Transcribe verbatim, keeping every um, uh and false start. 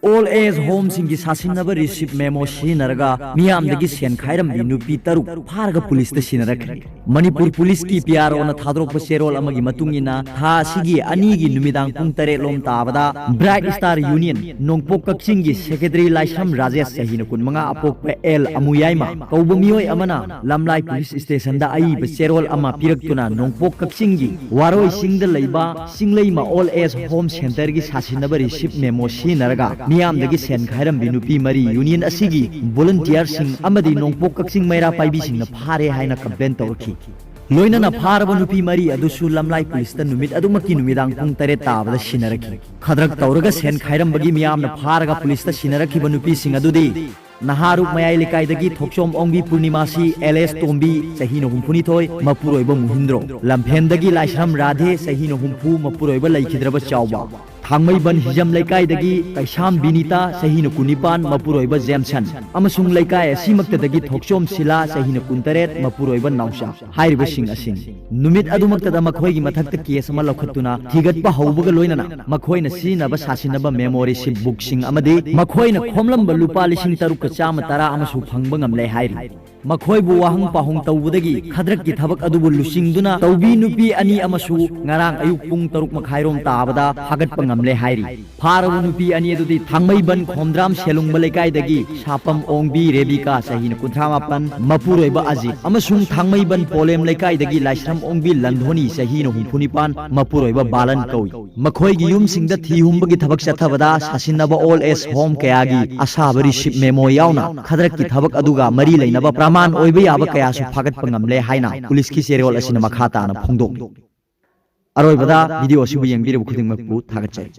Old age ꯍꯣꯝꯁꯤꯡꯒꯤ ꯁꯥꯁꯤꯟꯅꯕ receipt memo ꯁꯤꯖꯤꯟꯅꯔꯒ ꯃꯤꯌꯥꯝꯗꯒꯤ ꯁꯦꯟ ꯈꯥꯏꯔꯝꯕꯤ ꯅꯨꯄꯤ ꯇꯔꯨꯛ ꯐꯥꯔꯒ ꯄꯨꯂꯤꯁꯇ ꯁꯤꯟꯅꯔꯛꯈ꯭ꯔꯦ꯫ ꯃꯅꯤꯄꯨꯔ ꯄꯨꯂꯤꯁꯀꯤ ꯄꯤ ꯑꯥꯔ ꯑꯣꯅ ꯊꯥꯗꯣꯔꯛꯄ ꯆꯦꯔꯣꯜ ꯑꯃꯒꯤ ꯃꯇꯨꯡ ꯏꯟꯅ, ꯊꯥ ꯑꯁꯤꯒꯤ ꯑꯅꯤꯒꯤ ꯅꯨꯃꯤꯗꯥꯡ ꯄꯨꯡ ꯇꯔꯦꯠ ꯂꯣꯝ ꯇꯥꯕꯗ ꯕ꯭ꯔꯥꯏꯠ ꯁ꯭ꯇꯥꯔ ꯌꯨꯅꯤꯌꯟ ꯅꯣꯡꯄꯣꯛ ꯀꯛꯆꯤꯡꯒꯤ ꯁꯦꯀ꯭ꯔꯦꯇꯔꯤ ꯂꯥꯏꯁ꯭ꯔꯝ ꯔꯥꯖꯦꯁ, ꯆꯍꯤꯅ ꯀꯨꯟꯃꯉꯥ, ꯑꯄꯣꯛꯄ ꯑꯦꯜ ꯑꯃꯨꯌꯥꯏꯃ ꯀꯧꯕ ꯃꯤꯑꯣꯏ ꯑꯃꯅ ꯂꯝꯂꯥꯏ ꯄꯨꯂꯤꯁ ꯁ꯭ꯇꯦꯁꯟꯗ ꯑꯏꯕ ꯆꯦꯔꯣꯜ ꯑꯃ ꯄꯤꯔꯛꯇꯨꯅ ꯅꯣꯡꯄꯣꯛ ꯀꯛꯆꯤꯡꯒꯤ ꯋꯥꯔꯣꯏ ꯆꯤꯡꯗ ꯂꯩꯕ ꯆꯤꯡꯂꯩꯃ ꯑꯣꯜ ꯑꯦꯖ ꯍꯣꯝ ꯁꯦꯟꯇꯔꯒꯤ ꯁꯥꯁꯤꯟꯅꯕ ꯔꯤꯁꯤꯞ ꯃꯦꯃꯣ ꯁꯤꯖꯤꯟꯅꯔꯒ ꯃꯤꯌꯥꯝꯗꯒꯤ ꯁꯦꯟ ꯈꯥꯏꯔꯝꯕꯤ ꯅꯨꯄꯤ ꯃꯔꯤ ꯌꯨꯅꯤꯌꯟ ꯑꯁꯤꯒꯤ ꯚꯣꯂꯨꯟꯇꯤꯌꯔꯁꯤꯡ ꯑꯃꯗꯤ ꯅꯣꯡꯄꯣꯛ ꯀꯛꯆꯤꯡ ꯃꯩꯔꯥ ꯄꯥꯏꯕꯤꯁꯤꯡꯅ ꯐꯥꯔꯦ ꯍꯥꯏꯅ ꯀꯝꯄ꯭ꯂꯦꯟ ꯇꯧꯔꯛꯈꯤ꯫ ꯂꯣꯏꯅꯅ ꯐꯥꯔꯕ ꯅꯨꯄꯤ ꯃꯔꯤ ꯑꯗꯨꯁꯨ ꯂꯝꯂꯥꯏ ꯄꯨꯂꯤꯁꯇ ꯅꯨꯃꯤꯠ ꯑꯗꯨꯃꯛꯀꯤ ꯅꯨꯃꯤꯗꯥꯡ ꯄꯨꯡ ꯇꯔꯦꯠ ꯇꯥꯕꯗ ꯁꯤꯟꯅꯔꯛꯈꯤ꯫ ꯈꯗ꯭ꯔꯛ ꯇꯧꯔꯒ ꯁꯦꯟ ꯈꯥꯏꯔꯝꯕꯒꯤ ꯃꯤꯌꯥꯝꯅ ꯐꯥꯔꯒ ꯄꯨꯂꯤꯁꯇ ꯁꯤꯟꯅꯔꯛꯈꯤꯕ ꯅꯨꯄꯤꯁꯤꯡ ꯑꯗꯨꯗꯤ ꯅꯍꯥꯔꯨꯛ ꯃꯌꯥꯏ ꯂꯩꯀꯥꯏꯗꯒꯤ ꯊꯣꯛꯆꯣꯝ ꯑꯣꯡꯕꯤ ꯄꯨꯔꯅꯤꯃꯥꯁꯤ ꯑꯦꯂꯦꯁ ꯇꯣꯝꯕꯤ, ꯆꯍꯤꯅ ꯍꯨꯝꯐꯨꯅꯤꯊꯣꯏ, ꯃꯄꯨꯔꯣꯏꯕ ꯃꯨꯍꯤꯟꯗ꯭ꯔꯣ, ꯂꯝꯐꯦꯟꯗꯒꯤ ꯂꯥꯏꯁ꯭ꯔꯝ ꯔꯥꯙꯦ, ꯆꯍꯤꯅ ꯍꯨꯝꯐꯨ, ꯃꯄꯨꯔꯣꯏꯕ ꯂꯩꯈꯤꯗ꯭ꯔꯕ ꯆꯥꯎꯕ, ꯊꯥꯡꯃꯩꯕꯟ ꯍꯤꯖꯝ ꯂꯩꯀꯥꯏꯗꯒꯤ ꯀꯩꯁꯥꯝ ꯕꯤꯅꯤꯇꯥ, ꯆꯍꯤꯅ ꯀꯨꯟꯅꯤꯄꯥꯟ, ꯃꯄꯨꯔꯣꯏꯕ ꯖꯦꯝꯁꯟ, ꯑꯃꯁꯨꯡ ꯂꯩꯀꯥꯏ ꯑꯁꯤꯃꯛꯇꯗꯒꯤ ꯊꯣꯛꯆꯣꯝ ꯁꯤꯂꯥ, ꯆꯍꯤꯅ ꯀꯨꯟꯇꯔꯦꯠ, ꯃꯄꯨꯔꯣꯏꯕ ꯅꯥꯎꯆꯥ ꯍꯥꯏꯔꯤꯕꯁꯤꯡ ꯑꯁꯤꯅꯤ꯫ ꯅꯨꯃꯤꯠ ꯑꯗꯨꯃꯛꯇꯗ ꯃꯈꯣꯏꯒꯤ ꯃꯊꯛꯇ ꯀꯦꯁ ꯑꯃ ꯂꯧꯈꯠꯇꯨꯅ ꯊꯤꯒꯠꯄ ꯍꯧꯕꯒ ꯂꯣꯏꯅꯅ ꯃꯈꯣꯏꯅ ꯁꯤꯖꯤꯟꯅꯕ ꯁꯥꯁꯤꯟꯅꯕ ꯃꯦꯃꯣ ꯔꯤꯁꯤꯞ ꯕꯨꯛꯁꯤꯡ ꯑꯃꯗꯤ ꯃꯈꯣꯏꯅ ꯈꯣꯝꯂꯝꯕ ꯂꯨꯄꯥ ꯂꯤꯁꯤꯡ ꯇꯔꯨꯛꯀ ꯆꯥꯝꯃ ꯇꯔꯥ ꯑꯃꯁꯨ ꯐꯪꯕ ꯉꯝꯂꯦ ꯍꯥꯏꯔꯤ꯫ ꯃꯈꯣꯏꯕꯨ ꯋꯥꯍꯪ ꯄꯥꯎꯍꯪ ꯇꯧꯕꯗꯒꯤ ꯈꯗ꯭ꯔꯛꯀꯤ ꯊꯕꯛ ꯑꯗꯨꯕꯨ ꯂꯨꯆꯤꯡꯗꯨꯅ ꯇꯧꯕꯤ ꯅꯨꯄꯤ ꯑꯅꯤ ꯑꯃꯁꯨ ꯉꯔꯥꯡ ꯑꯌꯨꯛ ꯄꯨꯡ ꯇꯔꯨꯛ ꯃꯈꯥꯏꯔꯣꯝ ꯇꯥꯕꯗ ꯐꯥꯒꯠꯄ ꯉꯝꯂꯦ ꯍꯥꯏꯔꯤ꯫ ꯐꯥꯔꯕ ꯅꯨꯄꯤ ꯑꯅꯤ ꯑꯗꯨꯗꯤ ꯊꯥꯡꯃꯩꯕꯟ ꯈꯣꯝꯗ꯭ꯔꯥꯝ ꯁꯦꯂꯨꯡꯕ ꯂꯩꯀꯥꯏꯗꯒꯤ ꯁꯥꯄꯝ ꯑꯣꯡꯕꯤ ꯔꯦꯕꯤꯀꯥ, ꯆꯍꯤꯅ ꯀꯨꯟꯊ꯭ꯔꯥ ꯃꯥꯄꯟ, ꯃꯄꯨꯔꯣꯏꯕ ꯑꯖꯤꯠ, ꯑꯃꯁꯨꯡ ꯊꯥꯡꯃꯩꯕꯟ ꯄꯣꯂꯦꯝ ꯂꯩꯀꯥꯏꯗꯒꯤ ꯂꯥꯏꯁ꯭ꯔꯝ ꯑꯣꯡꯕꯤ ꯂꯟꯙꯣꯅꯤ, ꯆꯍꯤꯅ ꯍꯨꯝꯐꯨ ꯅꯤꯄꯥꯟ, ꯃꯄꯨꯔꯣꯏꯕ ꯕꯥꯂꯟ ꯀꯧꯏ꯫ ꯃꯈꯣꯏꯒꯤ ꯌꯨꯝꯁꯤꯡꯗ ꯊꯤ ꯍꯨꯝꯕꯒꯤ ꯊꯕꯛ ꯆꯠꯊꯕꯗ ꯁꯥꯁꯤꯟꯅꯕ ꯑꯣꯜ ꯑꯦꯖ ꯍꯣꯝ ꯀꯌꯥꯒꯤ ꯑꯁꯥꯕ ꯔꯤꯁꯤꯞ ꯃꯦꯃꯣ ꯌꯥꯎꯅ ꯈꯗ꯭ꯔꯛꯀꯤ ꯊꯕꯛ ꯑꯗꯨꯒ ꯃꯔꯤ ꯂꯩꯅꯕ ꯄ꯭ꯔꯃꯥꯟ ꯑꯣꯏꯕ ꯌꯥꯕ ꯀꯌꯥꯁꯨ ꯐꯥꯒꯠꯄ ꯉꯝꯂꯦ ꯍꯥꯏꯅ ꯄꯨꯂꯤꯁꯀꯤ ꯆꯦꯔꯣꯜ ꯑꯁꯤꯅ ꯃꯈꯥ ꯇꯥꯅ ꯐꯣꯡꯗꯣꯛꯂꯤ꯫ ꯑꯔꯣꯏꯕꯗ ꯚꯤꯗꯤꯑꯣ ꯑꯁꯤꯕꯨ ꯌꯦꯡꯕꯤꯔꯤꯕ ꯈꯨꯗꯤꯡꯃꯛꯄꯨ ꯊꯥꯒꯠꯆꯔꯤ꯫